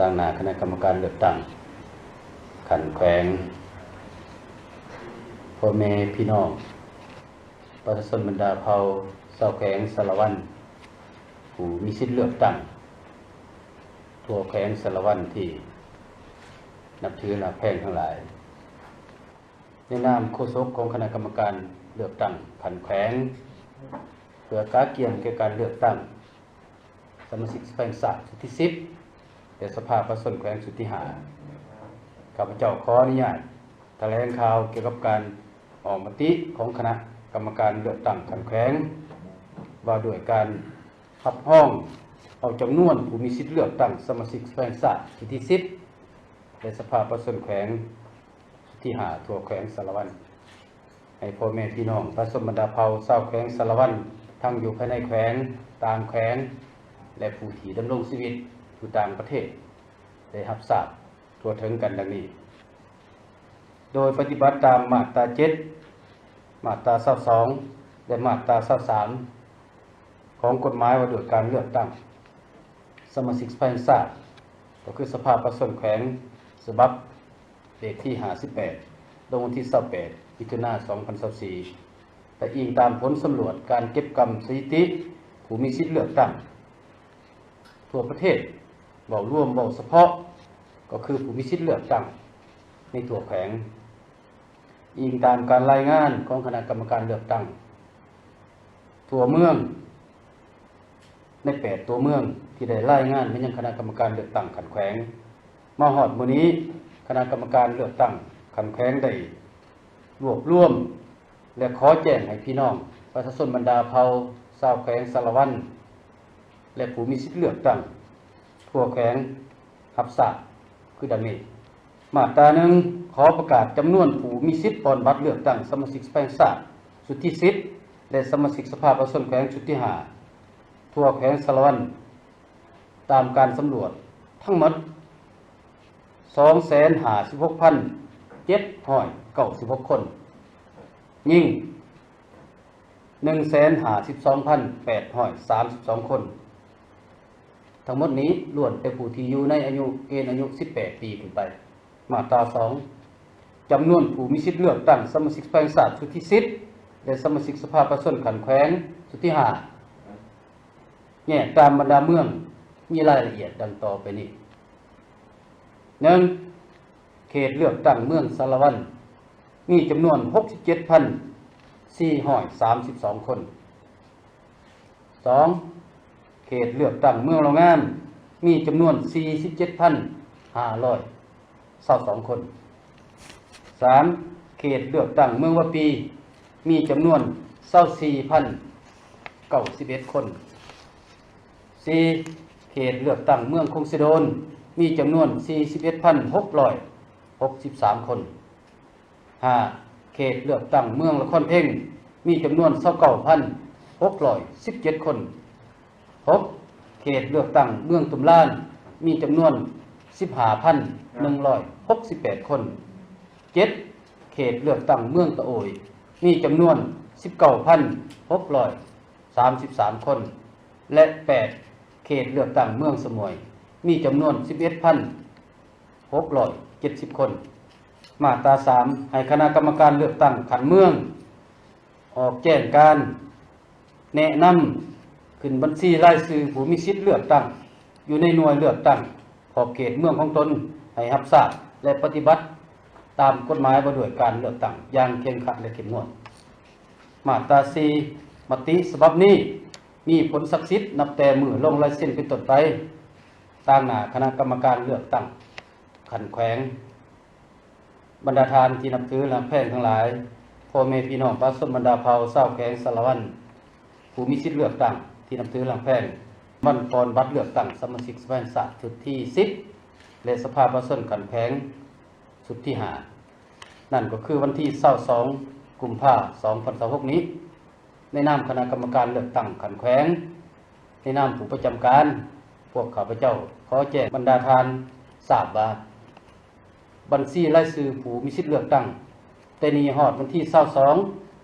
ຕາງໜ້າຄະນະກຳມະການເລືອກຕັ້ງຂັ້ນແຂວງ, ພໍ່ແມ່ພີ່ນ້ອງປະຊາຊົນບັນດາເຜົ່າຊາວແຂວງສາລະວັນ ຜູ້ມີສິດເລືອກຕັ້ງທົ່ວແຂວງສາລະວັນທີ່ນັບຖືຮັກແພງທັງຫຼາຍ, ໃນນາມໂຄສົກຂອງຄະນະກຳມະການເລືອກຕັ້ງຂັ້ນແຂວງ ເພື່ອກະກຽມແກ່ການເລືອກຕັ້ງ ສະມາຊິກສະພາແຫ່ງຊາດຊຸດທີສິບ ແລະ ສະພາປະຊາຊົນແຂວງຊຸດທີຫ້າ, ຂ້າພະເຈົ້າຂໍອະນຸຍາດຖະແຫຼງຂ່າວກ່ຽວກັບການອອກມະຕິຂອງຄະນະກຳມະການເລືອກຕັ້ງຂັ້ນແຂວງ ວ່າດ້ວຍການຮັບຮອງເອົາຈຳນວນຜູ້ມີສິດເລືອກຕັ້ງສະມາຊິກສະພາແຫ່ງຊາດຊຸດທີສິບ ແລະ ສະພາປະຊາຊົນແຂວງ ຊຸດທີຫ້າ ທົ່ວແຂວງສາລະວັນ, ໃຫ້ພໍ່ແມ່ພີ່ນ້ອງປະຊາຊົນບັນດາເຜົ່າຊາວແຂວງສາລະວັນ ທັງຢູ່ພາຍໃນແຂວງ, ຕ່າງແຂວງ ແລະ ຜູ້ທີ່ດຳລົງຊີວິດຢູ່ຕ່າງປະເທດ ໄດ້ຮັບຊາບທົ່ວເຖິງກັນດັ່ງນີ້. ໂດຍປະຕິບັດຕາມມາດຕາເຈັດ, ມາດຕາຊາວສອງ ແລະ ມາດຕາຊາວສາມ ຂອງກົດໝາຍວ່າດ້ວຍການເລືອກຕັ້ງສະມາຊິກສະພາແຫ່ງຊາດ, ກໍຄືສະພາປະຊາຊົນແຂວງ ສະບັບ ເລກທີຫ້າສິບແປດ ລົງວັນທີຊາວແປດ ມິຖຸນາ ສອງພັນຊາວສີ່ ແລະ ອີງຕາມຜົນສຳຫຼວດການເກັບກຳສະຖິຕິຜູ້ມີສິດເລືອກຕັ້ງທົ່ວປະເທດ ເວົ້າລວມ, ເວົ້າສະເພາະ ກໍຄືຜູ້ມີສິດເລືອກຕັ້ງໃນທົ່ວແຂວງ, ອີງຕາມການລາຍງານຂອງຄະນະກຳມະການເລືອກຕັ້ງທົ່ວເມືອງ ໃນແປດຕົວເມືອງທີ່ໄດ້ລາຍງານມາຍັງຄະນະກຳມະການເລືອກຕັ້ງຂັ້ນແຂວງ. ມາຮອດມື້ນີ້, ຄະນະກຳມະການເລືອກຕັ້ງຂັ້ນແຂວງໄດ້ລວບລວມ ແລະ ຂໍແຈ້ງໃຫ້ພີ່ນ້ອງປະຊາຊົນບັນດາເຜົ່າຊາວແຂວງສາລະວັນ ແລະ ຜູ້ມີສິດເລືອກຕັ້ງທົ່ວແຂວງຮັບຊາບຄືດັ່ງນີ້. ມາດຕາໜຶ່ງ ຂໍປະກາດຈຳນວນຜູ້ມີສິດປ່ອນບັດເລືອກຕັ້ງສະມາຊິກສະພາແຫ່ງຊາດຊຸດທີສິບ ແລະ ສະມາຊິກສະພາປະຊາຊົນແຂວງຊຸດທີຫ້າ ທົ່ວແຂວງສາລະວັນ ຕາມການສຳຫຼວດທັງໝົດ ສອງແສນຫ້າສິບຫົກພັນເຈັດຮ້ອຍເກົ້າສິບຫົກຄົນ, ຍິງ ໜຶ່ງແສນຫ້າສິບສອງພັນແປດຮ້ອຍສາມສິບສອງຄົນ. ທັງໝົດນີ້ລ້ວນແຕ່ຜູ້ທີ່ຢູ່ໃນອາຍຸ ເກນອາຍຸສິບແປດປີຂຶ້ນໄປ. ມາດຕາສອງ ຈຳນວນຜູ້ມີສິດເລືອກຕັ້ງສະມາຊິກສະພາແຫ່ງຊາດຊຸດທີສິບ ແລະ ສະມາຊິກສະພາປະຊາຊົນຂັ້ນແຂວງຊຸດທີຫ້າ ແຍກຕາມບັນດາເມືອງ ມີລາຍລະອຽດດັ່ງຕໍ່ໄປນີ້. ໜຶ່ງ ເຂດເລືອກຕັ້ງເມືອງສາລະວັນ ມີຈຳນວນຫົກສິບເຈັດພັນສີ່ຮ້ອຍສາມສິບສອງຄົນ. ສອງ ເຂດເລືອກຕັ້ງເມືອງເຫຼົ່າງາມ ມີຈຳນວນສີ່ສິບເຈັດພັນຫ້າຮ້ອຍຊາວສອງຄົນ. ສາມ ເຂດເລືອກຕັ້ງເມືອງວາປີ ມີຈຳນວນຊາວສີ່ພັນເກົ້າສິບເອັດຄົນ. ສີ່ ເຂດເລືອກຕັ້ງເມືອງຄົງເຊໂດນ ມີຈຳນວນສີ່ສິບເອັດພັນຫົກຮ້ອຍຫົກສິບສາມຄົນ. ຫ້າ ເຂດເລືອກຕັ້ງເມືອງລະຄອນເພັງ ມີຈຳນວນຊາວເກົ້າພັນຫົກຮ້ອຍສິບເຈັດຄົນ. ຫົກ ເຂດເລືອກຕັ້ງເມືອງຕຸມລານ ມີຈຳນວນສິບຫ້າພັນໜຶ່ງຮ້ອຍຫົກສິບແປດຄົນ. ເຈັດ ເຂດເລືອກຕັ້ງເມືອງຕະໂອຍ ມີຈຳນວນສິບເກົ້າພັນຫົກຮ້ອຍສາມສິບສາມຄົນ ແລະ ແປດ ເຂດເລືອກຕັ້ງເມືອງສະໝວຍ ມີຈຳນວນສິບເອັດພັນຫົກຮ້ອຍເຈັດສິບຄົນ. ມາດຕາສາມ ໃຫ້ຄະນະກຳມະການເລືອກຕັ້ງຂັ້ນເມືອງ ອອກແຈ້ງການແນະນຳຂຶ້ນບັນຊີລາຍຊື່ຜູ້ມີສິດເລືອກຕັ້ງຢູ່ໃນໜ່ວຍເລືອກຕັ້ງຂອບເຂດເມືອງຂອງຕົນໃຫ້ຮັບຊາບ ແລະ ປະຕິບັດຕາມກົດໝາຍວ່າດ້ວຍການເລືອກຕັ້ງຢ່າງເຄັ່ງຄັດ ແລະ ເຂັ້ມງວດ. ມາດຕາສີ່ ມະຕິສະບັບນີ້ມີຜົນສັກສິດນັບແຕ່ມື້ລົງລາຍເຊັນເປັນຕົ້ນໄປ. ຕາງໜ້າຄະນະກຳມະການເລືອກຕັ້ງຂັ້ນແຂວງ, ບັນດາທ່ານທີ່ນັບຖືຮັກແພງທັງຫຼາຍ, ພໍ່ແມ່ພີ່ນ້ອງປະຊາຊົນບັນດາເຜົ່າຊາວແຂວງສາລະວັນ ຜູ້ມີສິດເລືອກຕັ້ງທີ່ນັບຖືຮັກແພງ, ວັນປ່ອນບັດເລືອກຕັ້ງສະມາຊິກສະພາແຫ່ງຊາດຊຸດທີສິບ ແລະ ສະພາປະຊາຊົນຂັ້ນແຂວງຊຸດທີຫ້າ ນັ້ນກໍຄືວັນທີຊາວສອງ ກຸມພາ ສອງພັນຊາວຫົກນີ້, ໃນນາມຄະນະກຳມະການເລືອກຕັ້ງຂັ້ນແຂວງ, ໃນນາມຜູ້ປະຈຳການ, ພວກຂ້າພະເຈົ້າຂໍແຈ້ງບັນດາທ່ານຊາບວ່າ ບັນຊີລາຍຊື່ຜູ້ມີສິດເລືອກຕັ້ງ ແຕ່ນີ້ຮອດວັນທີຊາວສອງ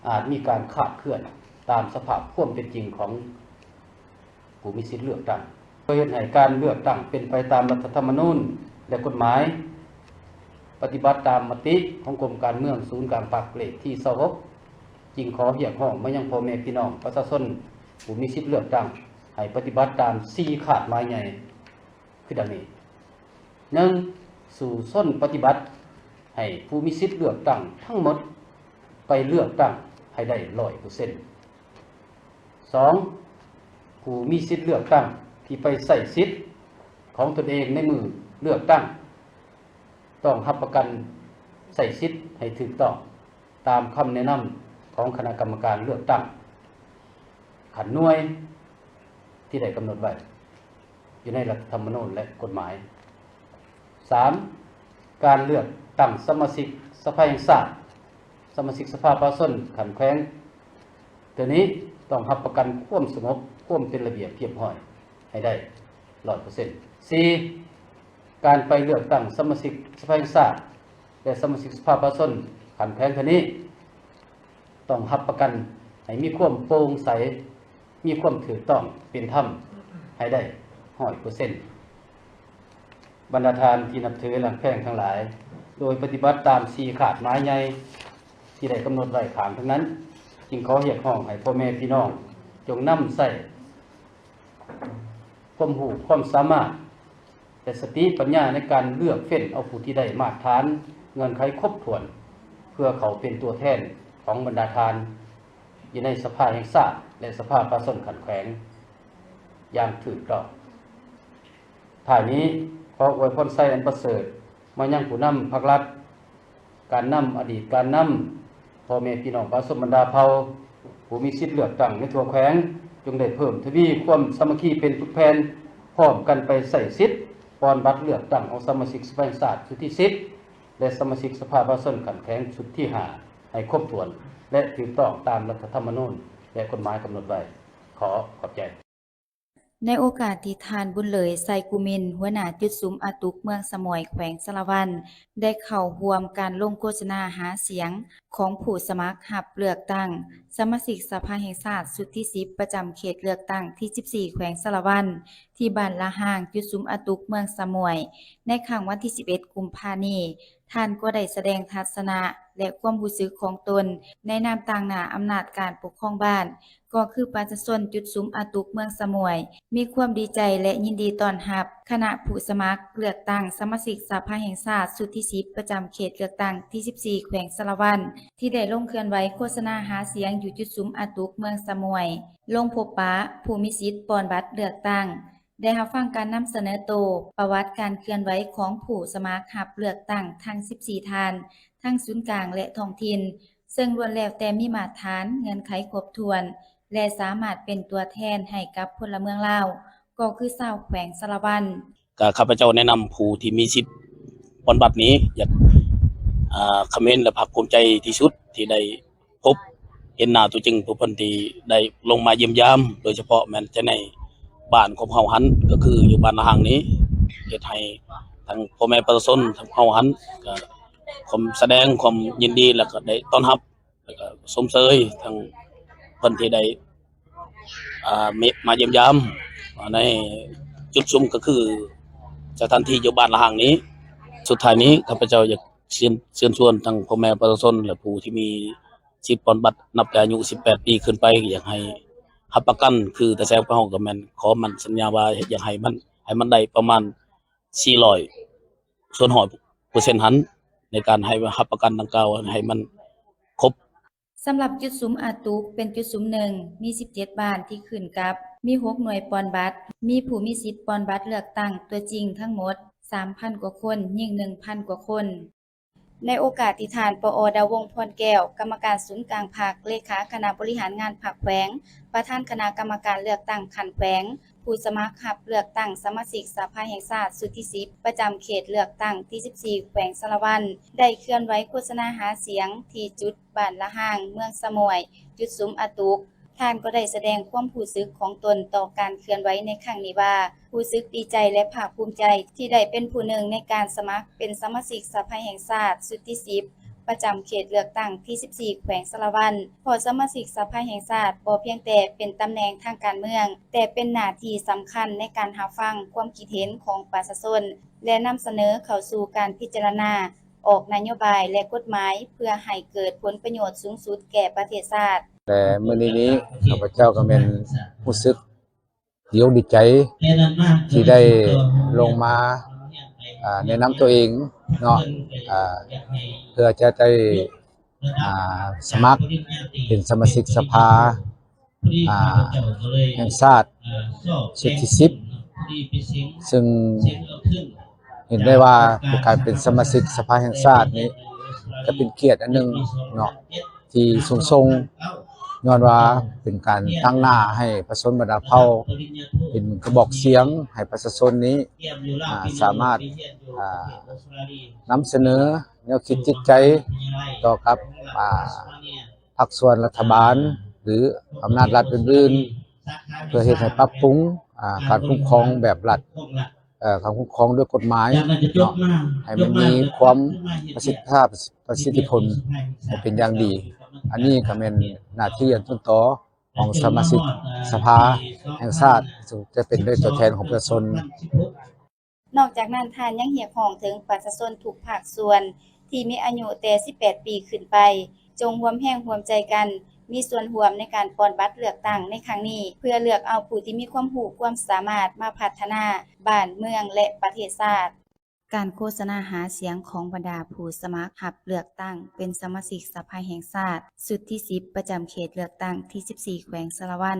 ອາດມີການຄາດເຄື່ອນຕາມສະພາບຄວາມເປັນຈິງຂອງຜູ້ມີສິດເລືອກຕັ້ງ. ເພື່ອເຮັດໃຫ້ການເລືອກຕັ້ງເປັນໄປຕາມລັດຖະທຳມະນູນ ແລະ ກົດໝາຍ, ປະຕິບັດຕາມມະຕິຂອງກົມການເມືອງສູນກາງພັກເລກທີຊາວຫົກ ຈຶ່ງຂໍຮຽກຮ້ອງມາຍັງພໍ່ແມ່ພີ່ນ້ອງປະຊາຊົນຜູ້ມີສິດເລືອກຕັ້ງ ໃຫ້ປະຕິບັດຕາມສີ່ຄາດໝາຍໃຫຍ່ ຄືດັ່ງນີ້: ໜຶ່ງ, ສູ້ຊົນປະຕິບັດໃຫ້ຜູ້ມີສິດເລືອກຕັ້ງທັງໝົດໄປເລືອກຕັ້ງໃຫ້ໄດ້ຮ້ອຍເປີເຊັນ. ສອງ, ຜູ້ມີສິດເລືອກຕັ້ງທີ່ໄປໃຊ້ສິດຂອງຕົນເອງໃນມື້ເລືອກຕັ້ງ ຕ້ອງຮັບປະກັນໃຊ້ສິດໃຫ້ຖືກຕ້ອງຕາມຄຳແນະນຳຂອງຄະນະກຳມະການເລືອກຕັ້ງຂັ້ນໜ່ວຍທີ່ໄດ້ກຳນົດໄວ້ ຢູ່ໃນລັດຖະທຳມະນູນ ແລະ ກົດໝາຍ. ສາມ, ການເລືອກຕັ້ງສະມາຊິກສະພາແຫ່ງຊາດ, ສະມາຊິກສະພາປະຊາຊົນຂັ້ນແຂວງ ເທື່ອນີ້ຕ້ອງຮັບປະກັນຄວາມສະຫງົບ, ຄວາມເປັນລະບຽບຮຽບຮ້ອຍໃຫ້ໄດ້ຮ້ອຍເປີເຊັນ. ສີ່, ການໄປເລືອກຕັ້ງສະມາຊິກສະພາແຫ່ງຊາດ ແລະ ສະມາຊິກສະພາປະຊາຊົນຂັ້ນແຂວງເທື່ອນີ້ ຕ້ອງຮັບປະກັນໃຫ້ມີຄວາມໂປ່ງໃສ, ມີຄວາມຖືກຕ້ອງເປັນທຳໃຫ້ໄດ້ຮ້ອຍເປີເຊັນ. ບັນດາທ່ານທີ່ນັບຖືຮັກແພງທັງຫຼາຍ, ໂດຍປະຕິບັດຕາມສີ່ຄາດໝາຍໃຫຍ່ທີ່ໄດ້ກຳນົດໄວ້ຂ້າງທາງນັ້ນ, ຈຶ່ງຂໍຮຽກຮ້ອງໃຫ້ພໍ່ແມ່ພີ່ນ້ອງຈົ່ງນຳໃຊ້ ຄວາມຮູ້ຄວາມສາມາດ ແລະ ສະຕິປັນຍາໃນການເລືອກເຟ້ນເອົາຜູ້ທີ່ໄດ້ມາດຖານເງື່ອນໄຂຄົບຖ້ວນ ເພື່ອເຂົ້າເປັນຕົວແທນຂອງບັນດາທ່ານຢູ່ໃນສະພາແຫ່ງຊາດ ແລະ ສະພາປະຊາຊົນຂັ້ນແຂວງຢ່າງຖືກຕ້ອງ. ທ້າຍນີ້ ຂໍອວຍພອນໄຊອັນປະເສີດມາຍັງຜູ້ນຳພັກລັດ, ການນຳ, ອະດີດການນຳ, ພໍ່ແມ່ພີ່ນ້ອງປະຊາຊົນບັນດາເຜົ່າ ຜູ້ມີສິດເລືອກຕັ້ງໃນທົ່ວແຂວງ ຈົ່ງໄດ້ເພີ່ມທະວີຄວາມສາມັກຄີເປັນປຶກແຜ່ນ, ພ້ອມກັນໄປໃຊ້ສິດປ່ອນບັດເລືອກຕັ້ງເອົາສະມາຊິກສະພາແຫ່ງຊາດຊຸດທີສິບ ແລະ ສະມາຊິກສະພາປະຊາຊົນຂັ້ນແຂວງຊຸດທີຫ້າ ໃຫ້ຄົບຖ້ວນ ແລະ ຖືກຕ້ອງຕາມລັດຖະທຳມະນູນ ແລະ ກົດໝາຍກຳນົດໄວ້. ຂໍຂອບໃຈ. ໃນໂອກາດທີ່ທ່ານ ບຸນເລີຍ ໄຊກູມິນ ຫົວໜ້າຈຸດສຸມອາຕຸກເມືອງສະໝວຍ ແຂວງສາລະວັນ ໄດ້ເຂົ້າຮ່ວມການລົງໂຄສະນາຫາສຽງຂອງຜູ້ສະໝັກຮັບເລືອກຕັ້ງສະມາຊິກສະພາແຫ່ງຊາດຊຸດທີສິບ ປະຈຳເຂດເລືອກຕັ້ງທີສິບສີ່ ແຂວງສາລະວັນ ທີ່ບ້ານລະຫາງ ຈຸດສຸມອາຕຸກເມືອງສະໝວຍ ໃນຄ່ຳວັນທີສິບເອັດ ກຸມພານີ້, ທ່ານກໍໄດ້ສະແດງທັດສະນະ ແລະ ຄວາມຮູ້ສຶກຂອງຕົນໃນນາມຕາງໜ້າອຳນາດການປົກຄອງບ້ານ ກໍຄືປະຊາຊົນຈຸດສຸມອາຕຸກເມືອງສະໝວຍ ມີຄວາມດີໃຈ ແລະ ຍິນດີຕ້ອນຮັບຄະນະຜູ້ສະໝັກເລືອກຕັ້ງສະມາຊິກສະພາແຫ່ງຊາດຊຸດທີສິບ ປະຈຳເຂດເລືອກຕັ້ງທີສິບສີ່ ແຂວງສາລະວັນ ທີ່ໄດ້ລົງເຄື່ອນໄຫວໂຄສະນາຫາສຽງຢູ່ຈຸດສຸມອາຕຸກເມືອງສະໝວຍ, ລົງພົບປະຜູ້ມີສິດປ່ອນບັດເລືອກຕັ້ງ, ໄດ້ຮັບຟັງການນຳສະເໜີໂຕ, ປະຫວັດການເຄື່ອນໄຫວຂອງຜູ້ສະໝັກຮັບເລືອກຕັ້ງທັງສິບສີ່ທ່ານ, ທັງສູນກາງ ແລະ ທ້ອງຖິ່ນ, ເຊິ່ງລ້ວນແລ້ວແຕ່ມີມາດຖານ, ເງື່ອນໄຂຄົບຖ້ວນ ແລະ ສາມາດເປັນຕົວແທນໃຫ້ກັບພົນລະເມືອງລາວ ກໍຄືຊາວແຂວງສາລະວັນ. ກໍຂ້າພະເຈົ້າແນະນຳຜູ້ທີ່ມີສິດປ່ອນບັດນີ້ ຢາກ ອ່າ ຄຳເຫັນ ແລະ ພາກພູມໃຈທີ່ສຸດທີ່ໄດ້ ພົບເຫັນໜ້າຕົວຈິງຜູ້ເພິ່ນທີ່ໄດ້ລົງມາຢ້ຽມຢາມ, ໂດຍສະເພາະແມ່ນຈະໃນບ້ານຂອງເຮົາຫັ້ນ ກໍຄືຢູ່ບ້ານລະຫາງນີ້, ເຮັດໃຫ້ທັງພໍ່ແມ່ປະຊາຊົນຂອງເຮົາຫັ້ນ ກໍຄວາມສະແດງຄວາມຍິນດີ ແລ້ວກໍໄດ້ຕ້ອນຮັບ ແລ້ວກໍຊົມເຊີຍທັງເພິ່ນທີ່ໄດ້ ອ່າ ເມ- ມາຢ້ຽມຢາມໃນຈຸດຊຸມ ກໍຄືສະຖານທີ່ຢູ່ບ້ານລະຫາງນີ້. ສຸດທ້າຍນີ້ ຂ້າພະເຈົ້າຢາກເຊີນ ເຊີນຊວນທັງພໍ່ແມ່ປະຊາຊົນ ແລະ ຜູ້ທີ່ມີ ສິດປ່ອນບັດນັບແຕ່ອາຍຸສິບແປດປີຂຶ້ນໄປ ຢາກໃຫ້ຮັບປະກັນ ຄືຕາແສງພວກເຮົາກໍແມ່ນຂໍໝັ້ນສັນຍາວ່າ ຢາກໃຫ້ມັນ ໃຫ້ມັນໄດ້ປະມານສີ່ຮ້ອຍສ່ວນຮ້ອຍເປີເຊັນຫັ້ນ ໃນການໃຫ້ຮັບປະກັນດັ່ງກ່າວໃຫ້ມັນຄົບ. ສຳລັບຈຸດສຸມອາຕຸກເປັນຈຸດສຸມໜຶ່ງ ມີສິບເຈັດບ້ານທີ່ຂຶ້ນກັບ, ມີຫົກໜ່ວຍປ່ອນບັດ, ມີຜູ້ມີສິດປ່ອນບັດເລືອກຕັ້ງຕົວຈິງທັງໝົດສາມພັນກວ່າຄົນ, ຍິງໜຶ່ງພັນກວ່າຄົນ. ໃນໂອກາດທີ່ທ່ານ ປອ ດາວົງ ພອນແກ້ວ ກຳມະການສູນກາງພັກ, ເລຂາຄະນະບໍລິຫານງານພັກແຂວງ, ປະທານຄະນະກຳມະການເລືອກຕັ້ງຂັ້ນແຂວງ, ຜູ້ສະໝັກຮັບເລືອກຕັ້ງສະມາຊິກສະພາແຫ່ງຊາດຊຸດທີສິບ ປະຈຳເຂດເລືອກຕັ້ງທີສິບສີ່ ແຂວງສາລະວັນ ໄດ້ເຄື່ອນໄຫວໂຄສະນາຫາສຽງທີ່ຈຸດບ້ານລະຫາງ ເມືອງສະໝວຍ ຈຸດສຸມອາຕຸກ. ທ່ານກໍໄດ້ສະແດງຄວາມຮູ້ສຶກຂອງຕົນຕໍ່ການເຄື່ອນໄຫວໃນຄັ້ງນີ້ວ່າ ຮູ້ສຶກດີໃຈ ແລະ ພາກພູມໃຈທີ່ໄດ້ເປັນຜູ້ໜຶ່ງໃນການສະໝັກເປັນສະມາຊິກສະພາແຫ່ງຊາດຊຸດທີສິບ ປະຈຳເຂດເລືອກຕັ້ງທີສິບສີ່ ແຂວງສາລະວັນ, ເພາະສະມາຊິກສະພາແຫ່ງຊາດບໍ່ພຽງແຕ່ເປັນຕຳແໜ່ງທາງການເມືອງ, ແຕ່ເປັນໜ້າທີ່ສຳຄັນໃນການຮັບຟັງຄວາມຄິດເຫັນຂອງປະຊາຊົນ ແລະ ນຳສະເໜີເຂົ້າສູ່ການພິຈາລະນາອອກນະໂຍບາຍ ແລະ ກົດໝາຍ ເພື່ອໃຫ້ເກີດຜົນປະໂຫຍດສູງສຸດແກ່ປະເທດຊາດ. ແລະ ມື້ນີ້ນີ້ ຂ້າພະເຈົ້າກໍແມ່ນຮູ້ສຶກ ດີອົກດີໃຈທີ່ໄດ້ລົງມາ ອ່າ ແນະນຳຕົວເອງເນາະ ອ່າ ເພື່ອຈະໄດ້ ອ່າ ສະໝັກເປັນສະມາຊິກສະພາ ອ່າ ແຫ່ງຊາດຊຸດທີສິບ ເຊິ່ງເຫັນໄດ້ວ່າການເປັນສະມາຊິກສະພາແຫ່ງຊາດນີ້ ກໍເປັນກຽດອັນໜຶ່ງເນາະ ທີ່ສູງສົ່ງ ຍ້ອນວ່າເປັນການຕາງໜ້າໃຫ້ປະຊາຊົນບັນດາເຜົ່າ ເປັນກະບອກສຽງໃຫ້ປະຊາຊົນນີ້ ອ່າ ສາມາດ ອ່າ ນຳສະເໜີແນວຄິດຈິດໃຈຕໍ່ກັບ ອ່າ ພາກສ່ວນລັດຖະບານ ຫຼື ອຳນາດລັດອື່ນໆ ເພື່ອເຮັດໃຫ້ປັບປຸງ ອ່າ ການຄຸ້ມຄອງແບບລັດ ເອີ ການຄຸ້ມຄອງດ້ວຍກົດໝາຍເນາະ ໃຫ້ມັນມີຄວາມປະສິດທິພາບ ປະສິດທິຜົນໃຫ້ເປັນຢ່າງດີ. ອັນນີ້ກໍແມ່ນໜ້າທີ່ອັນຕົ້ນຕໍຂອງສະມາຊິກສະພາແຫ່ງຊາດ ຊຶ່ງຈະເປັນໂດຍຕົວແທນຂອງປະຊາຊົນ. ນອກຈາກນັ້ນ, ທ່ານຍັງຮຽກຮ້ອງເຖິງປະຊາຊົນທຸກພາກສ່ວນທີ່ມີອາຍຸແຕ່ສິບແປດປີຂຶ້ນໄປ, ຈົ່ງຮ່ວມແຮງຮ່ວມໃຈກັນ ມີສ່ວນຮ່ວມໃນການປ່ອນບັດເລືອກຕັ້ງໃນຄັ້ງນີ້ ເພື່ອເລືອກເອົາຜູ້ທີ່ມີຄວາມຮູ້ຄວາມສາມາດມາພັດທະນາບ້ານເມືອງ ແລະ ປະເທດຊາດ. ການໂຄສະນາຫາສຽງຂອງບັນດາຜູ້ສະໝັກຮັບເລືອກຕັ້ງເປັນສະມາຊິກສະພາແຫ່ງຊາດຊຸດທີສິບ ປະຈຳເຂດເລືອກຕັ້ງທີສິບສີ່ ແຂວງສາລະວັນ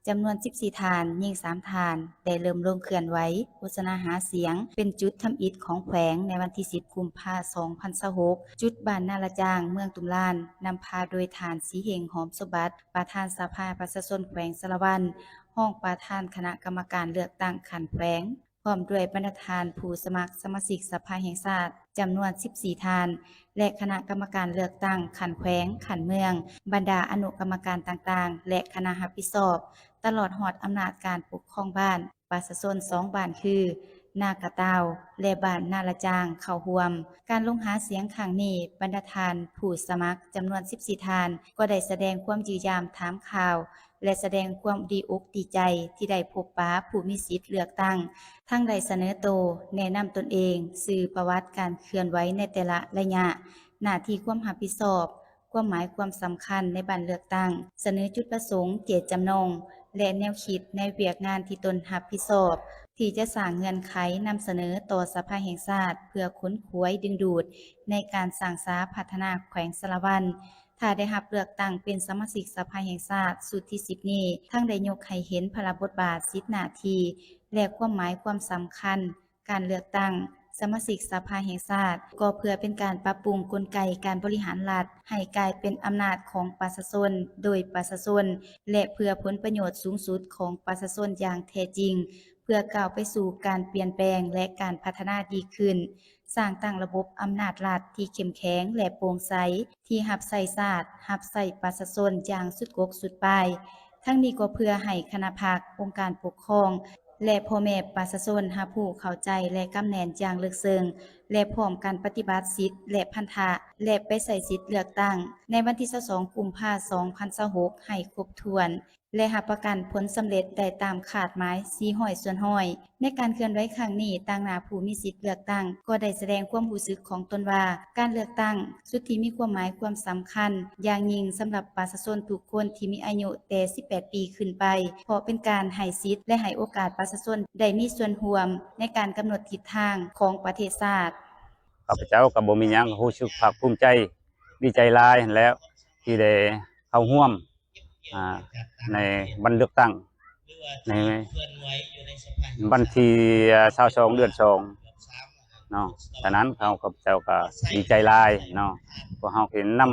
ຈຳນວນສິບສີ່ທ່ານ, ຍິງສາມທ່ານ ໄດ້ເລີ່ມລົງເຄື່ອນໄຫວໂຄສະນາຫາສຽງເປັນຈຸດທຳອິດຂອງແຂວງໃນວັນທີສິບ ກຸມພາ ສອງພັນຊາວຫົກ ຈຸດບ້ານນາລະຈາງ ເມືອງຕຸມລານ, ນຳພາໂດຍທ່ານ ສີເຮງ ຫອມສົມບັດ ປະທານສະພາປະຊາຊົນແຂວງສາລະວັນ, ຮອງປະທານຄະນະກຳມະການເລືອກຕັ້ງຂັ້ນແຂວງ, ພ້ອມດ້ວຍບັນດາທ່ານຜູ້ສະໝັກສະມາຊິກສະພາແຫ່ງຊາດຈຳນວນສິບສີ່ທ່ານ ແລະ ຄະນະກຳມະການເລືອກຕັ້ງຂັ້ນແຂວງ, ຂັ້ນເມືອງ, ບັນດາອະນຸກຳມະການຕ່າງໆ ແລະ ຄະນະຮັບຜິດຊອບ, ຕະຫຼອດຮອດອຳນາດການປົກຄອງບ້ານ, ປະຊາຊົນສອງບ້ານຄື ນາກະຕ່າວ ແລະ ບ້ານນາລະຈາງ ເຂົ້າຮ່ວມ. ການລົງຫາສຽງຄັ້ງນີ້, ບັນດາທ່ານຜູ້ສະໝັກຈຳນວນສິບສີ່ທ່ານ ກໍໄດ້ສະແດງຄວາມຢ້ຽມຢາມຖາມຂ່າວ ແລະ ສະແດງຄວາມດີອົກດີໃຈທີ່ໄດ້ພົບປະຜູ້ມີສິດເລືອກຕັ້ງ, ທັງໄດ້ສະເໜີໂຕ, ແນະນຳຕົນເອງ, ຊື່, ປະຫວັດການເຄື່ອນໄຫວໃນແຕ່ລະໄລຍະ, ໜ້າທີ່ຄວາມຮັບຜິດຊອບ, ຄວາມໝາຍຄວາມສຳຄັນໃນບັນເລືອກຕັ້ງ, ສະເໜີຈຸດປະສົງ, ເຈດຈຳນົງ ແລະ ແນວຄິດໃນວຽກງານທີ່ຕົນຮັບຜິດຊອບ, ທີ່ຈະສ້າງເງື່ອນໄຂນຳສະເໜີຕໍ່ສະພາແຫ່ງຊາດ ເພື່ອຂົນຂວາຍດຶງດູດໃນການສ້າງສາພັດທະນາແຂວງສາລະວັນ. ຖ້າໄດ້ຮັບເລືອກຕັ້ງເປັນສະມາຊິກສະພາແຫ່ງຊາດຊຸດທີສິບນີ້, ທັງໄດ້ຍົກໃຫ້ເຫັນພາລະບົດບາດ, ສິດໜ້າທີ່ ແລະ ຄວາມໝາຍຄວາມສຳຄັນການເລືອກຕັ້ງສະມາຊິກສະພາແຫ່ງຊາດ, ກໍເພື່ອເປັນການປັບປຸງກົນໄກການບໍລິຫານລັດໃຫ້ກາຍເປັນອຳນາດຂອງປະຊາຊົນ, ໂດຍປະຊາຊົນ ແລະ ເພື່ອຜົນປະໂຫຍດສູງສຸດຂອງປະຊາຊົນຢ່າງແທ້ຈິງ, ເພື່ອກ້າວໄປສູ່ການປ່ຽນແປງ ແລະ ການພັດທະນາດີຂຶ້ນ. ສ້າງຕັ້ງລະບົບອຳນາດລັດທີ່ເຂັ້ມແຂງ ແລະ ໂປ່ງໃສ, ທີ່ຮັບໃຊ້ຊາດ, ຮັບໃຊ້ປະຊາຊົນຢ່າງສຸດກົກສຸດປາຍ. ທັງນີ້ກໍເພື່ອໃຫ້ຄະນະພັກ, ອົງການປົກຄອງ ແລະ ພໍ່ແມ່ປະຊາຊົນຮັບຮູ້ເຂົ້າໃຈ ແລະ ກຳແໜ້ນຢ່າງເລິກເຊິ່ງ ແລະ ພ້ອມກັນປະຕິບັດສິດ ແລະ ພັນທະ ແລະ ໄປໃຊ້ສິດເລືອກຕັ້ງໃນວັນທີຊາວສອງ ກຸມພາ ສອງພັນຊາວຫົກ ໃຫ້ຄົບຖ້ວນ. ແລະ ຮັບປະກັນຜົນສຳເລັດໄດ້ຕາມຄາດໝາຍສີ່ຮ້ອຍສ່ວນຮ້ອຍ. ໃນການເຄື່ອນໄຫວຄັ້ງນີ້, ຕາງໜ້າຜູ້ມີສິດເລືອກຕັ້ງກໍໄດ້ສະແດງຄວາມຮູ້ສຶກຂອງຕົນວ່າ ການເລືອກຕັ້ງຊຸດທີ່ມີຄວາມໝາຍຄວາມສຳຄັນຢ່າງຍິ່ງສຳລັບປະຊາຊົນທຸກຄົນທີ່ມີອາຍຸແຕ່ສິບແປດປີຂຶ້ນໄປ, ເພາະເປັນການໃຫ້ສິດ ແລະ ໃຫ້ໂອກາດປະຊາຊົນໄດ້ມີສ່ວນຮ່ວມໃນການກຳນົດທິດທາງຂອງປະເທດຊາດ. ຂ້າພະເຈົ້າກໍບໍ່ມີຫຍັງ ຮູ້ສຶກພາກພູມໃຈ ດີໃຈຫຼາຍຫັ້ນແຫຼ້ວ ທີ່ໄດ້ເຂົ້າຮ່ວມ ອ່າ ໃນວັນເລືອກຕັ້ງ ໃນວັນທີຊາວສອງ ເດືອນສອງເນາະ. ສະນັ້ນ ເຮົາ ຂ້າພະເຈົ້າກໍດີໃຈຫຼາຍເນາະ, ພວກເຮົາເຫັນນຳ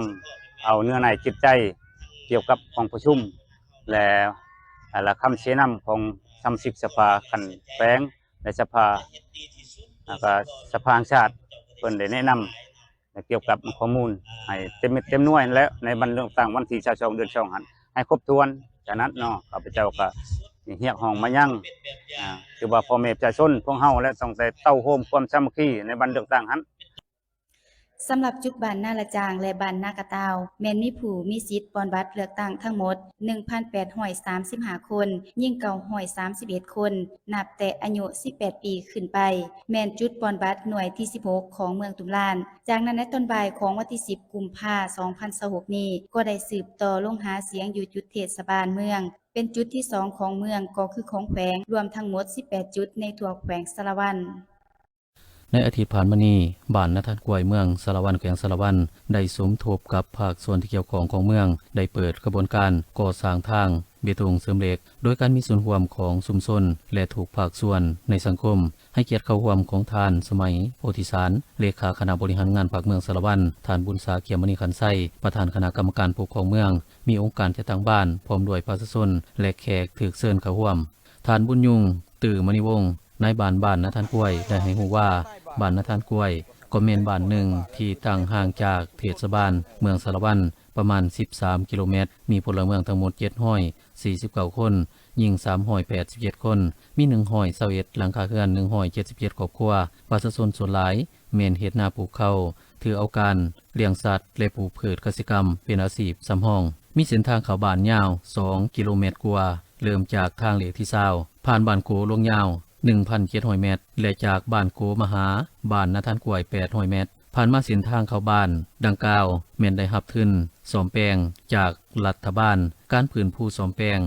ເອົາເນື້ອໃນຈິດໃຈກ່ຽວກັບກອງປະຊຸມ ແລະ ແລະ ຄຳຊີ້ນຳຂອງສະມາຊິກສະພາຂັ້ນແຂວງ ແລະ ສະພາ ແລ້ວກໍສະພາແຫ່ງຊາດ ເພິ່ນໄດ້ແນະນຳ ແລະ ກ່ຽວກັບຂໍ້ມູນໃຫ້ເຕັມເມັດເຕັມໜ່ວຍຫັ້ນແຫຼະ ໃນວັນເລືອກຕັ້ງວັນທີຊາວສອງ ເດືອນສອງຫັ້ນ ໃຫ້ຄົບຖ້ວນ. ສະນັ້ນເນາະ ຂ້າພະເຈົ້າກໍຮຽກຮ້ອງມາຍັງ ອ່າ ຄືວ່າພໍ່ແມ່ປະຊາຊົນພວກເຮົາ ແລະ ຕ້ອງໄດ້ເຕົ້າໂຮມຄວາມສາມັກຄີໃນວັນເລືອກຕັ້ງຫັ້ນ. ສຳລັບຈຸດບ້ານນາລະຈາງ ແລະ ບ້ານນາກະຕ່າວ ແມ່ນມີຜູ້ມີສິດປ່ອນບັດເລືອກຕັ້ງທັງໝົດ ໜຶ່ງພັນແປດຮ້ອຍສາມສິບຫ້າຄົນ, ຍິງເກົ້າຮ້ອຍສາມສິບເອັດຄົນ, ນັບແຕ່ອາຍຸສິບແປດປີຂຶ້ນໄປ, ແມ່ນຈຸດປ່ອນບັດໜ່ວຍທີສິບຫົກຂອງເມືອງຕຸ້ມລານ. ຈາກນັ້ນໃນຕອນບ່າຍຂອງວັນທີສິບ ກຸມພາ ສອງພັນຊາວຫົກນີ້ ກໍໄດ້ສືບຕໍ່ລົງຫາສຽງຢູ່ຈຸດເທດສະບານເມືອງ ເປັນຈຸດທີສອງຂອງເມືອງ ກໍຄືຂອງແຂວງ, ລວມທັງໝົດສິບແປດຈຸດໃນທົ່ວແຂວງສາລະວັນ. ໃນອາທິດຜ່ານມານີ້, ບ້ານນາທານກ້ວຍ ເມືອງສາລະວັນ ແຂວງສາລະວັນ ໄດ້ສົມທົບກັບພາກສ່ວນທີ່ກ່ຽວຂ້ອງຂອງເມືອງ ໄດ້ເປີດຂະບວນການກໍ່ສ້າງທາງເບຕົງເສີມເຫຼັກ ໂດຍການມີສ່ວນຮ່ວມຂອງຊຸມຊົນ ແລະ ທຸກພາກສ່ວນໃນສັງຄົມ, ໃຫ້ກຽດເຂົ້າຮ່ວມຂອງທ່ານ ສະໄໝ ໂພທິສານ ເລຂາຄະນະບໍລິຫານງານພັກເມືອງສາລະວັນ, ທ່ານ ບຸນສາ ເຂມມະນີຂັນໄຊ ປະທານຄະນະກຳມະການປົກຄອງເມືອງ, ມີອົງການຈັດຕັ້ງບ້ານ ພ້ອມດ້ວຍປະຊາຊົນ ແລະ ແຂກຖືກເຊີນເຂົ້າຮ່ວມ. ທ່ານ ບຸນຍົງ ຕື້ມະນີວົງ ນາຍບ້ານບ້ານນາທານກ້ວຍ ໄດ້ໃຫ້ຮູ້ວ່າ ບ້ານນາທານກ້ວຍ ກໍແມ່ນບ້ານໜຶ່ງທີ່ຕັ້ງຫ່າງຈາກເທດສະບານເມືອງສາລະວັນປະມານສິບສາມກິໂລແມັດ, ມີພົນລະເມືອງທັງໝົດເຈັດຮ້ອຍສີ່ສິບເກົ້າຄົນ, ຍິງສາມຮ້ອຍແປດສິບເຈັດຄົນ, ມີໜຶ່ງຮ້ອຍຊາວເອັດຫຼັງຄາເຮືອນ, ໜຶ່ງຮ້ອຍເຈັດສິບເຈັດຄອບຄົວ. ປະຊາຊົນສ່ວນຫຼາຍແມ່ນເຮັດນາປູກເຂົ້າ, ຖືເອົາການລ້ຽງສັດ ແລະ ປູກພືດກະສິກຳເປັນອາຊີບສຳຮອງ. ມີເສັ້ນທາງເຂົ້າບ້ານຍາວສອງກິໂລແມັດກວ່າ, ເລີ່ມຈາກທາງເລກທີຊາວ ຜ່ານບ້ານໂກຫຼວງຍາວ ໜຶ່ງພັນເຈັດຮ້ອຍແມັດ ແລະ ຈາກບ້ານໂກມາຫາບ້ານນາທານກ້ວຍ ແປດຮ້ອຍແມັດ. ຜ່ານມາເສັ້ນທາງເຂົ້າບ້ານດັ່ງກ່າວ ແມ່ນໄດ້ຮັບທຶນສ້ອມແປງຈາກລັດຖະບານ, ການຟື້ນຟູສ້ອມແປງ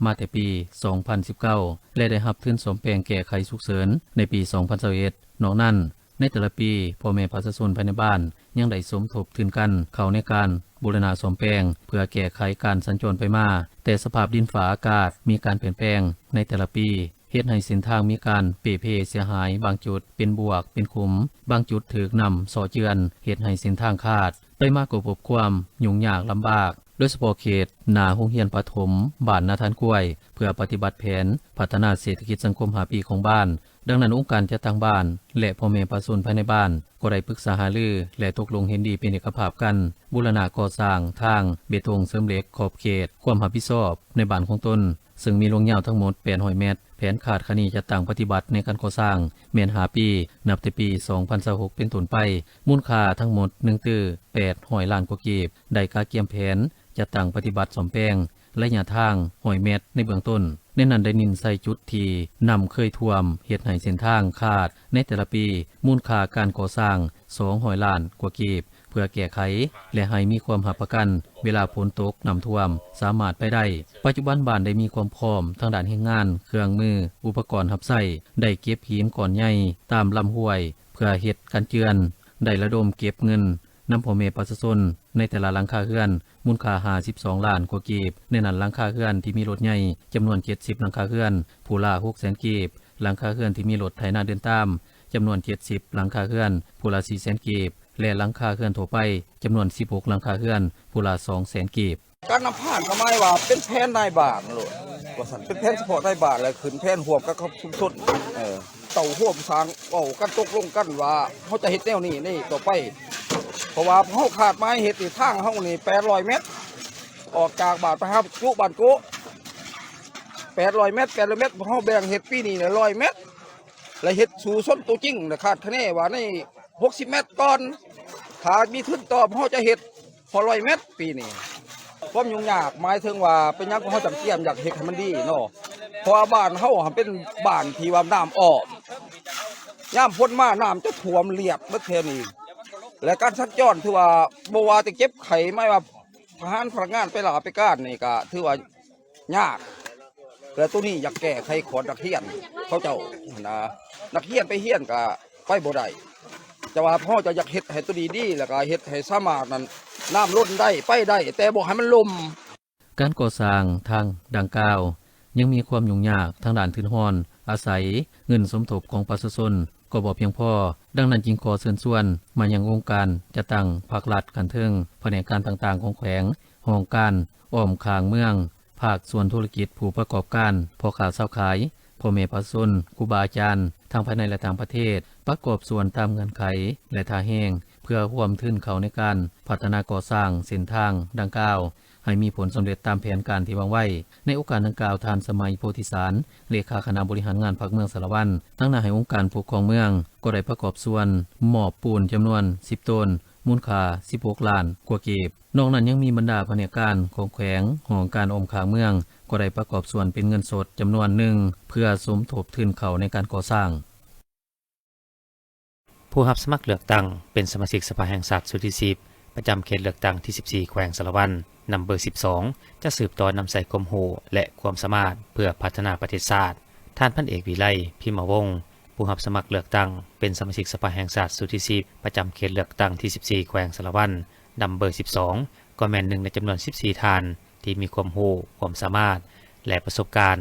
ມາແຕ່ປີສອງພັນສິບເກົ້າ ແລະ ໄດ້ຮັບທຶນສ້ອມແປງແກ້ໄຂສຸກເສີນໃນປີສອງພັນຊາວເອັດ. ນອກນັ້ນ, ໃນແຕ່ລະປີ, ພໍ່ແມ່ປະຊາຊົນພາຍໃນບ້ານຍັງໄດ້ສົມທົບທຶນກັນເຂົ້າໃນການບູລະນະສ້ອມແປງ ເພື່ອແກ້ໄຂການສັນຈອນໄປມາ, ແຕ່ສະພາບດິນຟ້າອາກາດມີການປ່ຽນແປງໃນແຕ່ລະປີ ເຮັດໃຫ້ເສັ້ນທາງມີການເປ່ເພເສຍຫາຍ, ບາງຈຸດເປັນບວກເປັນຂຸມ, ບາງຈຸດຖືກນ້ຳເຊາະເຈື່ອນ, ເຮັດໃຫ້ເສັ້ນທາງຂາດ. ໄປມາກໍພົບຄວາມຫຍຸ້ງຍາກລຳບາກ, ໂດຍສະເພາະເຂດໜ້າໂຮງຮຽນປະຖົມບ້ານນາທານກ້ວຍ, ເພື່ອປະຕິບັດແຜນພັດທະນາເສດຖະກິດສັງຄົມຫ້າປີຂອງບ້ານ. ດັ່ງນັ້ນ, ອົງການຈັດຕັ້ງບ້ານ ແລະ ພໍ່ແມ່ປະຊາຊົນພາຍໃນບ້ານ ກໍໄດ້ປຶກສາຫາລື ແລະ ຕົກລົງເຫັນດີເປັນເອກະພາບກັນ ບູລະນະກໍ່ສ້າງທາງເບຕົງເສີມເຫຼັກຂອບເຂດຄວາມຮັບຜິດຊອບໃນບ້ານຂອງຕົນ, ເຊິ່ງມີລວງຍາວທັງໝົດແປດຮ້ອຍແມັດ. ແຜນຄາດຄະເນຈັດຕັ້ງປະຕິບັດໃນການກໍ່ສ້າງແມ່ນຫ້າປີ, ນັບແຕ່ປີສອງພັນຊາວຫົກເປັນຕົ້ນໄປ, ມູນຄ່າທັງໝົດໜຶ່ງຕື້ແປດຮ້ອຍລ້ານກວ່າກີບ, ໄດ້ກະກຽມແຜນ ຈັດຕັ້ງປະຕິບັດສ້ອມແປງໄລຍະທາງຮ້ອຍແມັດໃນເບື້ອງຕົ້ນ. ໃນນັ້ນໄດ້ເນັ້ນໃສ່ຈຸດທີ່ນ້ຳເຄີຍຖ້ວມເຮັດໃຫ້ເສັ້ນທາງຂາດໃນແຕ່ລະປີ, ມູນຄ່າການກໍ່ສ້າງສອງຮ້ອຍລ້ານກວ່າກີບ ເພື່ອແກ້ໄຂ ແລະ ໃຫ້ມີຄວາມຮັບປະກັນເວລາຝົນຕົກນ້ຳຖ້ວມສາມາດໄປໄດ້. ປັດຈຸບັນບ້ານໄດ້ມີຄວາມພ້ອມທາງດ້ານແຮງງານ, ເຄື່ອງມື, ອຸປະກອນຮັບໃຊ້, ໄດ້ເກັບຫີນກ້ອນໃຫຍ່ຕາມລຳຫ້ວຍເພື່ອເຮັດກັນເຈື່ອນ, ໄດ້ລະດົມເກັບເງິນ ນຳພໍ່ແມ່ປະຊາຊົນໃນແຕ່ລະຫຼັງຄາເຮືອນ ມູນຄ່າຫ້າສິບສອງລ້ານກວ່າກີບ, ໃນນັ້ນຫຼັງຄາເຮືອນທີ່ມີລົດໃຫຍ່ຈຳນວນເຈັດສິບຫຼັງຄາເຮືອນ ຜູ້ລະຫົກແສນກີບ, ຫຼັງຄາເຮືອນທີ່ມີລົດໄຖນາເດີນຕາມຈຳນວນເຈັດສິບຫຼັງຄາເຮືອນ ຜູ້ລະສີ່ແສນກີບ ແລະ ຫຼັງຄາເຮືອນທົ່ວໄປຈຳນວນສິບຫົກຫຼັງຄາເຮືອນ ຜູ້ລະສອງແສນກີບ. ການນຳຜ່ານກໍໝາຍວ່າເປັນແຜນນາຍບ້ານໂລດ ວ່າຊັ້ນ, ເປັນແຜນສະເພາະນາຍບ້ານ ແລະ ຂຶ້ນແຜນຮ່ວມກັບ ກັບຊຸມຊົນ. ເອີ ເຕົ້າຮ່ວມສ້າງ ເວົ້າກັນຕົກລົງກັນວ່າເຮົາຈະເຮັດແນວນີ້ນີ້ຕໍ່ໄປ, ເພາະວ່າເຮົາຄາດໝາຍເຮັດນີ້ ທາງເຮົານີ້ແປດຮ້ອຍແມັດ ອອກຈາກບ້ານໄປຫາຈຸບ້ານໂກະ ແປດຮ້ອຍແມັດ, ແປດຮ້ອຍແມັດ ພວກເຮົາແບ່ງເຮັດປີນີ້ແຫຼະຮ້ອຍແມັດ ແລະ ເຮັດສູ້ຊົນຕົວຈິງ ແລະ ຄາດຄະເນວ່າໃນຫົກສິບແມັດກ່ອນ ຖ້າມີທຶນຕໍ່ ພວກເຮົາຈະເຮັດຮອດຮ້ອຍແມັດປີນີ້. ຄວາມຫຍຸ້ງຍາກໝາຍເຖິງວ່າເປັນຫຍັງພວກເຮົາຈັ່ງກຽມຢາກເຮັດໃຫ້ມັນດີເນາະ, ເພາະວ່າບ້ານເຮົາຫັ້ນເປັນບ້ານທີ່ວ່ານ້ຳອ້ອມ, ຍາມຝົນມານ້ຳຈະຖ້ວມລຽບເບິດແຖວນີ້ ແລະ ການສັນຈອນຖືວ່າບໍ່ວ່າແຕ່ເຈັບໄຂ້ ໝາຍວ່າ ທະຫານພະນັກງານໄປລາໄປການນີ້ກະຖືວ່າຍາກ ແລະ ໂຕນີ້ຢາກແກ້ໄຂຂອງນັກຮຽນເຂົາເຈົ້າຫັ້ນນະ, ນັກຮຽນໄປຮຽນກະໄປບໍ່ໄດ້. ແຕ່ວ່າເຮົາຈະຢາກເຮັດໃຫ້ໂຕນີ້ດີ ແລ້ວກະເຮັດໃຫ້ສາມາດນັ້ນ ນ້ຳລົ້ນໄດ້ ໄປໄດ້ ແຕ່ບໍ່ໃຫ້ມັນລົ້ມ. ການກໍ່ສ້າງທາງດັ່ງກ່າວຍັງມີຄວາມຫຍຸ້ງຍາກທາງດ້ານທຶນຮອນ, ອາໄສເງິນສົມທົບຂອງປະຊາຊົນກໍບໍ່ພຽງພໍ, ດັ່ງນັ້ນຈຶ່ງຂໍເຊີນຊວນມາຍັງອົງການຈັດຕັ້ງພາກລັດຂັ້ນເທິງ, ພະແນກການຕ່າງໆຂອງແຂວງ, ຫ້ອງການອ້ອມຂ້າງເມືອງ, ພາກສ່ວນທຸລະກິດ, ຜູ້ປະກອບການ, ພໍ່ຄ້າຊາວຂາຍ, ພໍ່ແມ່ປະຊາຊົນ, ຄູບາອາຈານ ທັງພາຍໃນ ແລະ ຕ່າງປະເທດ ປະກອບສ່ວນຕາມເງື່ອນໄຂ ແລະ ທ່າແຮງ ເພື່ອຮ່ວມທຶນເຂົ້າໃນການພັດທະນາກໍ່ສ້າງເສັ້ນທາງດັ່ງກ່າວ ໃຫ້ມີຜົນສຳເລັດຕາມແຜນການທີ່ວາງໄວ້. ໃນໂອກາດດັ່ງກ່າວ, ທ່ານ ສະໄໝ ໂພທິສານ ເລຂາຄະນະບໍລິຫານງານພັກເມືອງສາລະວັນ ຕາງໜ້າໃຫ້ອົງການປົກຄອງເມືອງ ກໍໄດ້ປະກອບສ່ວນມອບປູນຈຳນວນສິບໂຕນ, ມູນຄ່າສິບຫົກລ້ານກວ່າກີບ. ນອກນັ້ນຍັງມີບັນດາພະແນກການຂອງແຂວງ, ຫ້ອງການອ້ອມຂ້າງເມືອງ ກໍໄດ້ປະກອບສ່ວນເປັນເງິນສົດຈຳນວນໜຶ່ງ ເພື່ອສົມທົບທຶນເຂົ້າໃນການກໍ່ສ້າງ. ຜູ້ຮັບສະໝັກເລືອກຕັ້ງເປັນສະມາຊິກສະພາແຫ່ງຊາດຊຸດທີສິບ ປະຈຳເຂດເລືອກຕັ້ງທີສິບສີ່ ແຂວງສາລະວັນ ນຳເບີສິບສອງ ຈະສືບຕໍ່ນຳໃຊ້ຄວາມຮູ້ ແລະ ຄວາມສາມາດເພື່ອພັດທະນາປະເທດຊາດ. ທ່ານ ພັນເອກ ວິໄລ ພິມມະວົງ ຜູ້ຮັບສະໝັກເລືອກຕັ້ງເປັນສະມາຊິກສະພາແຫ່ງຊາດຊຸດທີສິບ ປະຈຳເຂດເລືອກຕັ້ງທີສິບສີ່ ແຂວງສາລະວັນ ນຳເບີສິບສອງ ກໍແມ່ນໜຶ່ງໃນຈຳນວນສິບສີ່ທ່ານ ທີ່ມີຄວາມຮູ້, ຄວາມສາມາດ ແລະ ປະສົບການ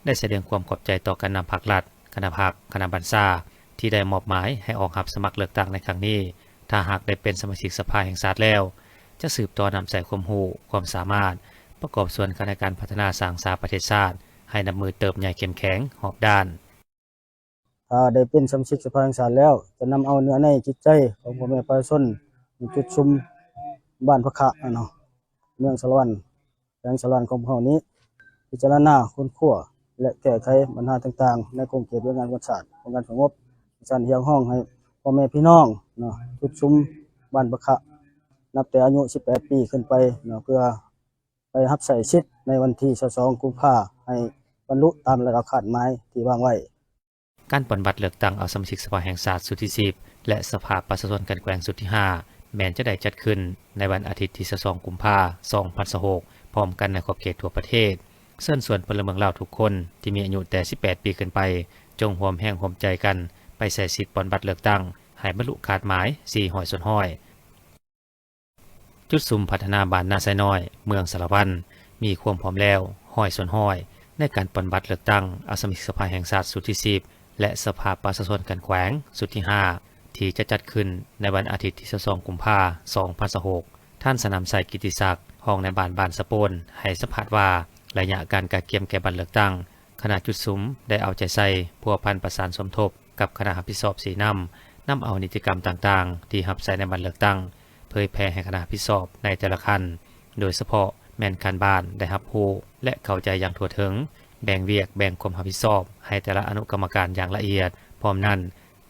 ໄດ້ສະແດງຄວາມຂອບໃຈຕໍ່ການນຳພັກລັດ, ຄະນະພັກ, ຄະນະບັນຊາ ທີ່ໄດ້ມອບໝາຍໃຫ້ອອກຮັບສະໝັກເລືອກຕັ້ງໃນຄັ້ງນີ້. ຖ້າຫາກໄດ້ເປັນສະມາຊິກສະພາແຫ່ງຊາດແລ້ວ, ຈະສືບຕໍ່ນຳໃຊ້ຄວາມຮູ້, ຄວາມສາມາດ, ປະກອບສ່ວນເຂົ້າໃນການພັດທະນາສ້າງສາປະເທດຊາດ ໃຫ້ນັບມື້ເຕີບໃຫຍ່ເຂັ້ມແຂງຮອບດ້ານ. ຖ້າໄດ້ເປັນສະມາຊິກສະພາແຫ່ງຊາດແລ້ວ, ຈະນຳເອົາເນື້ອໃນຈິດໃຈຂອງພໍ່ແມ່ປະຊາຊົນໃນຈຸດຊຸມບ້ານພະຂະເນາະ, ເມືອງສາລະວັນ, ແຂວງສາລະວັນຂອງພວກເຮົານີ້ ພິຈາລະນາ, ຄົ້ນຄວ້າ ແລະ ແກ້ໄຂບັນຫາຕ່າງໆ ໃນຂົງເຂດວຽກງານຂອງຊາດ, ປ້ອງກັນສະຫງົບ, ສັນຮຽກຮ້ອງໃຫ້ພໍ່ແມ່ພີ່ນ້ອງເນາະ, ຈຸດຊຸມບ້ານພະຂະ ນັບແຕ່ອາຍຸສິບແປດປີຂຶ້ນໄປເນາະ, ເພື່ອໄປຮັບໃຊ້ສິດໃນວັນທີຊາວສອງ ກຸມພາ ໃຫ້ບັນລຸຕາມລະດັບຄາດໝາຍທີ່ວາງໄວ້. ການປ່ອນບັດເລືອກຕັ້ງເອົາສະມາຊິກສະພາແຫ່ງຊາດຊຸດທີສິບ ແລະ ສະພາປະຊາຊົນຂັ້ນແຂວງຊຸດທີຫ້າ ແມ່ນຈະໄດ້ຈັດຂຶ້ນໃນວັນອາທິດທີຊາວສອງ ກຸມພາ ສອງພັນຊາວຫົກ ພ້ອມກັນໃນຂອບເຂດທົ່ວປະເທດ. ເຊີນຊວນພົນລະເມືອງລາວທຸກຄົນທີ່ມີອາຍຸແຕ່ສິບແປດປີຂຶ້ນໄປ ຈົ່ງຮ່ວມແຮງຮ່ວມໃຈກັນໄປໃຊ້ສິດປ່ອນບັດເລືອກຕັ້ງໃຫ້ບັນລຸຄາດໝາຍສີ່ຮ້ອຍສ່ວນຮ້ອຍ. ຈຸດສຸມພັດທະນາບ້ານນາຊາຍນ້ອຍ ເມືອງສາລະວັນ ມີຄວາມພ້ອມແລ້ວຮ້ອຍສ່ວນຮ້ອຍ ໃນການປ່ອນບັດເລືອກຕັ້ງເອົາສະມາຊິກສະພາແຫ່ງຊາດຊຸດທີສິບ ແລະ ສະພາປະຊາຊົນຂັ້ນແຂວງຊຸດທີຫ້າ ທີ່ຈະຈັດຂຶ້ນໃນວັນອາທິດທີຊາວສອງ ກຸມພາ ສອງພັນຊາວຫົກ. ທ່ານ ສະໜາມໄຊ ກິດຕິສັກ ຮອງນາຍບ້ານບ້ານສະໂປນ ໃຫ້ສຳພາດວ່າ ໄລຍະການກະກຽມແກ່ບັດເລືອກຕັ້ງ ຄະນະຈຸດສຸມໄດ້ເອົາໃຈໃສ່ພົວພັນປະສານສົມທົບ ກັບຄະນະຮັບຜິດຊອບຊີ້ນຳ, ນຳເອົານິຕິກຳຕ່າງໆ ທີ່ຮັບໃຊ້ໃນວັນເລືອກຕັ້ງ ເຜີຍແຜ່ໃຫ້ຄະນະຮັບຜິດຊອບໃນແຕ່ລະຂັ້ນ, ໂດຍສະເພາະແມ່ນຂັ້ນບ້ານໄດ້ຮັບຮູ້ ແລະ ເຂົ້າໃຈຢ່າງທົ່ວເຖິງ, ແບ່ງວຽກແບ່ງຄວາມຮັບຜິດຊອບໃຫ້ແຕ່ລະອະນຸກຳມະການຢ່າງລະອຽດ. ພ້ອມນັ້ນ,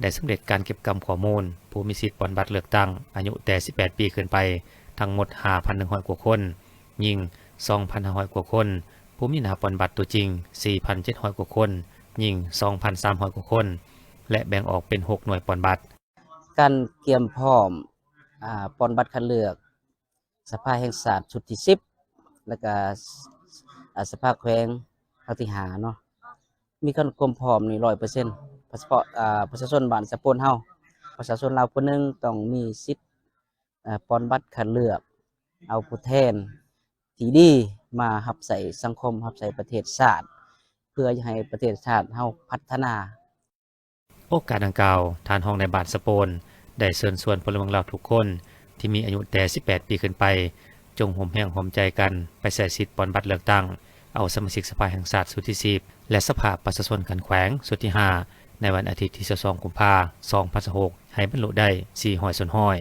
ໄດ້ສຳເລັດການເກັບກຳຂໍ້ມູນຜູ້ມີສິດປ່ອນບັດເລືອກຕັ້ງອາຍຸແຕ່ສິບແປດປີຂຶ້ນໄປ ທັງໝົດຫ້າພັນໜຶ່ງຮ້ອຍກວ່າຄົນ, ຍິງສອງພັນຫ້າຮ້ອຍກວ່າຄົນ, ຜູ້ມີໜ້າປ່ອນບັດຕົວຈິງສີ່ພັນເຈັດຮ້ອຍກວ່າຄົນ, ຍິງສອງພັນສາມຮ້ອຍກວ່າຄົນ ແລະ ແບ່ງອອກເປັນຫົກໜ່ວຍປ່ອນບັດ. ການກຽມພ້ອມ ອາ ປ່ອນບັດຄັດເລືອກສະພາແຫ່ງຊາດຊຸດທີສິບ ແລ້ວກະ ອາ ສະພາແຂວງຄັ້ງທີຫ້າເນາະ ມີການກຽມພ້ອມນີ້ຮ້ອຍເປີເຊັນ ສະເພາະ ອາ ປະຊາຊົນບ້ານສະໂປນເຮົາ ປະຊາຊົນລາວຜູ້ໜຶ່ງຕ້ອງມີສິດ ອາ ປ່ອນບັດຄັດເລືອກເອົາຜູ້ແທນທີ່ດີມາຮັບໃຊ້ສັງຄົມ ຮັບໃຊ້ປະເທດຊາດ ເພື່ອໃຫ້ປະເທດຊາດເຮົາພັດທະນາ. ໂອກາດດັ່ງກ່າວ, ທ່ານຮອງນາຍບ້ານສະໂປນ ໄດ້ເຊີນຊວນພົນລະເມືອງລາວທຸກຄົນທີ່ມີອາຍຸແຕ່ສິບແປດປີຂຶ້ນໄປ ຈົ່ງຮ່ວມແຮງຮ່ວມໃຈກັນໄປໃຊ້ສິດປ່ອນບັດເລືອກຕັ້ງເອົາສະມາຊິກສະພາແຫ່ງຊາດຊຸດທີສິບ ແລະ ສະພາປະຊາຊົນຂັ້ນແຂວງຊຸດທີຫ້າ ໃນວັນອາທິດທີຊາວສອງ ກຸມພາ ສອງພັນຊາວຫົກ ໃຫ້ບັນລຸໄດ້ສີ່ຮ້ອຍສ່ວນຮ້ອຍ.